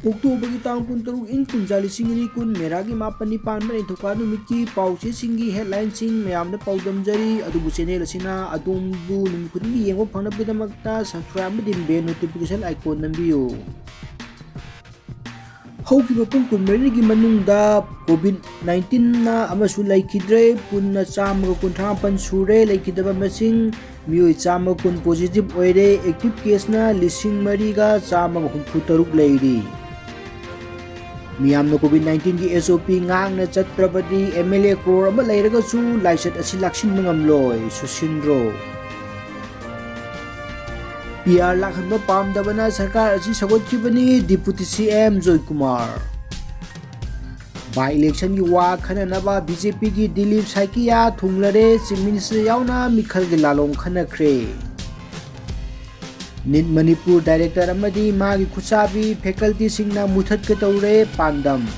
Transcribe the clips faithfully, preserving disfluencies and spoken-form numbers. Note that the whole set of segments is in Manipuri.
ꯑꯣꯛꯇꯣꯕꯔꯒꯤ ꯇꯥꯡ ꯀꯨꯟꯇꯔꯨꯛ, ꯏꯪ ꯀꯨꯝꯖꯥ ꯂꯤꯁꯤꯡ ꯑꯅꯤ ꯀꯨꯟ, ꯃꯦꯔꯥꯒꯤ ꯃꯥꯄꯟꯅꯤ ꯄꯥꯟꯕ ꯅꯤꯡꯊꯧꯀꯥꯕ ꯅꯨꯃꯤꯠꯀꯤ ꯄꯥꯎꯆꯦꯁꯤꯡꯒꯤ headlineꯁꯤꯡ ꯃꯌꯥꯝꯗ ꯄꯥꯎꯗꯝꯖꯔꯤ꯫ ꯑꯗꯨꯕꯨ channel ꯑꯁꯤꯅ ꯑꯗꯣꯝꯕꯨ ꯅꯨꯃꯤꯠ ꯈꯨꯗꯤꯡꯒꯤ ꯌꯦꯡꯕ ꯐꯪꯅꯕꯒꯤꯗꯃꯛꯇ subscribe ꯑꯃꯗꯤ bell notification icon ꯅꯝꯕꯤꯌꯨ꯫ ꯍꯧꯈꯤꯕ ꯄꯨꯡ ꯀꯨꯟꯃꯔꯤꯒꯤ ꯃꯅꯨꯡꯗ COVID nineteenꯅ ꯑꯃꯁꯨ ꯂꯩꯈꯤꯗ꯭ꯔꯦ꯫ ꯄꯨꯟꯅ ꯆꯥꯝꯃꯒ ꯀꯨꯟꯊ꯭ꯔꯥ ꯃꯥꯄꯟ ꯁꯨꯔꯦ ꯂꯩꯈꯤꯗꯕ ꯃꯁꯤꯡ꯫ ꯃꯤꯑꯣꯏ ꯆꯥꯝꯃ ꯀꯨꯟ positive ꯑꯣꯏꯔꯦ꯫ Active caseꯅ ꯂꯤꯁꯤꯡ ꯃꯔꯤꯒ ꯆꯥꯝꯃꯒ ꯍꯨꯝꯐꯨ ꯇꯔꯨꯛ ꯂꯩꯔꯤ꯫ ꯃꯤꯌꯥꯝꯅ COVID nineteenꯒꯤ SOP ꯉꯥꯛꯅ ꯆꯠꯇ꯭ꯔꯕꯗꯤ MLA crore ꯑꯃ ꯂꯩꯔꯒꯁꯨ ꯂꯥꯏꯆꯠ ꯑꯁꯤ ꯂꯥꯛꯁꯤꯟꯕ ꯉꯝꯂꯣꯏ꯫ ꯁꯨꯁꯤꯟꯗ꯭ꯔꯣ꯫ PR ꯂꯥꯛꯍꯟꯕ ꯄꯥꯝꯗꯕꯅ ꯁꯔꯀꯥꯔ ꯑꯁꯤ ꯁꯧꯒꯠꯈꯤꯕꯅꯤ, Deputy CM ꯖꯣꯏꯀꯨꯃꯥꯔ꯫ By electionꯒꯤ ꯋꯥ ꯈꯟꯅꯅꯕ BJPꯒꯤ ꯗꯤꯂꯤꯞ ꯁꯥꯏꯀꯤꯌꯥ ꯊꯨꯡꯂꯔꯦ, Chief Minister ꯌꯥꯎꯅ ꯃꯤꯈꯜꯒꯤ ꯂꯥꯂꯣꯡ ꯈꯟꯅꯈ꯭ꯔꯦ꯫ NEET ꯃꯅꯤꯄꯨꯔ director ꯑꯃꯗꯤ ꯃꯥꯒꯤ ꯈꯨꯠꯁꯥꯕꯤ facultyꯁꯤꯡꯅ ꯃꯨꯊꯠꯀꯗꯧꯔꯦ ꯄꯥꯟꯗꯝ꯫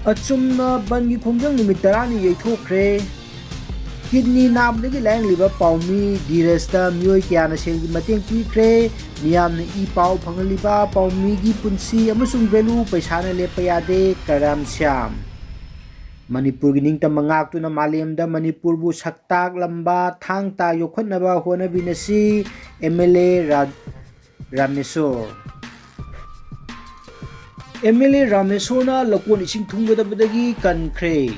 ꯑꯆꯨꯝꯅ ꯕꯟꯒꯤ ꯈꯣꯡꯖꯪ ꯅꯨꯃꯤꯠ ꯇꯔꯥꯅꯤ ꯌꯩꯊꯣꯛꯈ꯭ꯔꯦ꯫ Kidney ꯅꯥꯕꯗꯒꯤ ꯂꯥꯌꯦꯡꯂꯤꯕ ꯄꯥꯎꯃꯤ ꯙꯤꯔꯖꯇ ꯃꯤꯑꯣꯏ ꯀꯌꯥꯅ ꯁꯦꯜꯒꯤ ꯃꯇꯦꯡ ꯄꯤꯈ꯭ꯔꯦ꯫ ꯃꯤꯌꯥꯝꯅ ꯏ ꯄꯥꯎ ꯐꯪꯍꯜꯂꯤꯕ ꯄꯥꯎꯃꯤꯒꯤ ꯄꯨꯟꯁꯤ ꯑꯃꯁꯨꯡ value ꯄꯩꯁꯥꯅ ꯂꯦꯞꯄ ꯌꯥꯗꯦ, ꯀꯔꯥꯝ ꯁ꯭ꯌꯥꯝ꯫ ꯃꯅꯤꯄꯨꯔꯒꯤ ꯅꯤꯡꯇꯝꯕ ꯉꯥꯛꯇꯨꯅ ꯃꯥꯂꯦꯝꯗ ꯃꯅꯤꯄꯨꯔꯕꯨ ꯁꯛ ꯇꯥꯛꯂꯝꯕ ꯊꯥꯡ ꯇꯥ ꯌꯣꯛꯈꯠꯅꯕ ꯍꯣꯠꯅꯕꯤꯅꯁꯤ, MLA ꯔꯥ-, ꯔꯥꯃꯦꯁꯣꯔ꯫ MLA ꯔꯥꯃꯦꯁꯣꯔꯅ ꯂꯧꯀꯣꯟ ꯏꯁꯤꯡ ꯊꯨꯝꯒꯗꯕꯗꯒꯤ ꯀꯟꯈ꯭ꯔꯦ꯫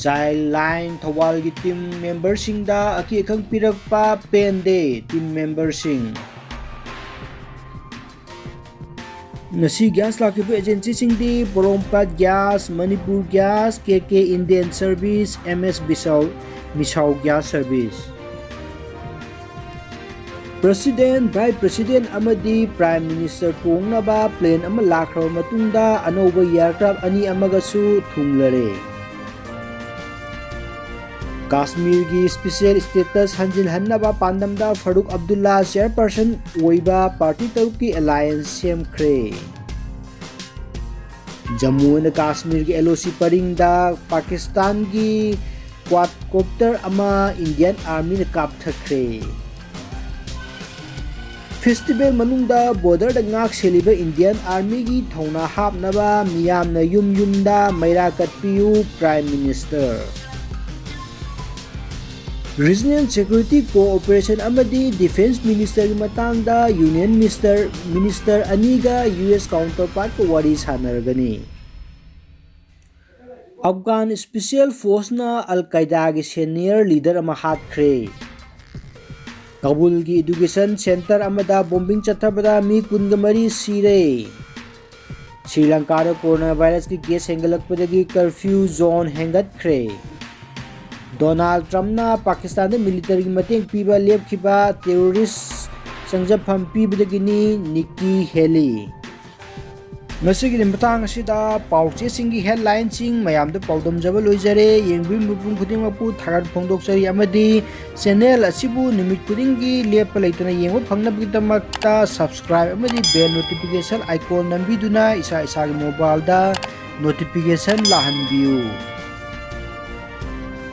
Childline ꯊꯧꯕꯥꯜꯒꯤ team memberꯁꯤꯡꯗ ꯑꯀꯤ ꯑꯈꯪ ꯄꯤꯔꯛꯄ ꯄꯦꯟꯗꯦ team memberꯁꯤꯡ꯫ ꯉꯁꯤ gas ꯂꯥꯛꯈꯤꯕ agencyꯁꯤꯡꯗꯤ ꯄꯣꯔꯣꯝꯄꯥꯠ Gas, Manipur Gas, KK Indian Service, MS ꯕꯤꯁꯥꯜ, ꯃꯤꯁꯥꯎ Gas Service꯫ President, Vice President ꯑꯃꯗꯤ Prime Minister ꯇꯣꯡꯅꯕ plane ꯑꯃ ꯂꯥꯛꯈ꯭ꯔꯕ ꯃꯇꯨꯡꯗ ꯑꯅꯧꯕ aircraft ꯑꯅꯤ ꯑꯃꯒꯁꯨ ꯊꯨꯡꯂꯔꯦ꯫ ꯀꯥꯁꯃꯤꯔꯒꯤ special status ꯍꯟꯖꯤꯜꯍꯟꯅꯕ ꯄꯥꯟꯗꯝꯗ ꯐꯥꯔꯨꯛ ꯑꯕꯗꯨꯜꯂꯥ chairperson ꯑꯣꯏꯕ party ꯇꯔꯨꯛꯀꯤ alliance ꯁꯦꯝꯈ꯭ꯔꯦ꯫ ꯖꯝꯃꯨ ꯑꯦꯟ ꯀꯥꯁꯃꯤꯔꯒꯤ LOC ꯄꯔꯤꯡꯗ ꯄꯥꯀꯤꯁꯇꯥꯟꯒꯤ quadcopter ꯑꯃ Indian Armyꯅ ꯀꯥꯞꯊꯈ꯭ꯔꯦ꯫ ꯐꯦꯁꯇꯤꯚꯦꯜ ꯃꯅꯨꯡꯗ ꯕꯣꯔꯗꯔꯗ ꯉꯥꯛ ꯁꯦꯜꯂꯤꯕ ꯏꯟꯗꯤꯌꯟ ꯑꯥꯔꯃꯤꯒꯤ ꯊꯧꯅꯥ ꯍꯥꯞꯅꯕ ꯃꯤꯌꯥꯝꯅ ꯌꯨꯝ ꯌꯨꯝꯗ ꯃꯩꯔꯥ ꯀꯠꯄꯤꯌꯨ, Prime Minister꯫ Regional Security Cooperation ꯑꯃꯗꯤ Defence Ministerꯒꯤ ꯃꯇꯥꯡꯗ Union Minister, Minister ꯑꯅꯤꯒ U S counterpartꯀ ꯋꯥꯔꯤ ꯁꯥꯟꯅꯔꯒꯅꯤ꯫ ꯑꯐꯒꯥꯟ Special Forceꯅ ꯑꯜ ꯀꯥꯏꯗꯥꯒꯤ senior leader ꯑꯃ ꯍꯥꯠꯈ꯭ꯔꯦ꯫ ꯀꯥꯕꯨꯜꯒꯤ education center ꯑꯃꯗ bombing ꯆꯠꯊꯕꯗ ꯃꯤ ꯀꯨꯟꯒ ꯃꯔꯤ ꯁꯤꯔꯦ꯫ ꯁ꯭ꯔꯤ ꯂꯪꯀꯥꯗ coronavirusꯀꯤ case ꯍꯦꯟꯒꯠꯂꯛꯄꯗꯒꯤ curfew zone ꯍꯦꯟꯒꯠꯈ꯭ꯔꯦ꯫ ꯗꯣꯅꯥꯜꯗ ꯇ꯭ꯔꯝꯞꯅ ꯄꯥꯀꯤꯁꯇꯥꯟꯗ militaryꯒꯤ ꯃꯇꯦꯡ ꯄꯤꯕ ꯂꯦꯞꯈꯤꯕ terrorist ꯆꯪꯖꯐꯝ ꯄꯤꯕꯗꯒꯤꯅꯤ, ꯅꯤꯛꯀꯤ ꯍꯦꯂꯤ꯫ ꯉꯁꯤꯒꯤꯗꯤ ꯃꯇꯥꯡ ꯑꯁꯤꯗ ꯄꯥꯎꯆꯦꯁꯤꯡꯒꯤ headlineꯁꯤꯡ ꯃꯌꯥꯝꯗ ꯄꯥꯎꯗꯝꯖꯕ ꯂꯣꯏꯖꯔꯦ꯫ ꯌꯦꯡꯕꯤꯔꯤꯕ ꯃꯤꯄꯨꯝ ꯈꯨꯗꯤꯡꯃꯛꯄꯨ ꯊꯥꯒꯠ ꯐꯣꯡꯗꯣꯛꯆꯔꯤ ꯑꯃꯗꯤ channel ꯑꯁꯤꯕꯨ ꯅꯨꯃꯤꯠ ꯈꯨꯗꯤꯡꯒꯤ ꯂꯦꯞꯄ ꯂꯩꯇꯅ ꯌꯦꯡꯕ ꯐꯪꯅꯕꯒꯤꯗꯃꯛꯇ subscribe ꯑꯃꯗꯤ bell notification icon ꯅꯝꯕꯤꯗꯨꯅ ꯏꯁꯥ ꯏꯁꯥꯒꯤ mobileꯗ notification ꯂꯥꯛꯍꯟꯕꯤꯌꯨ꯫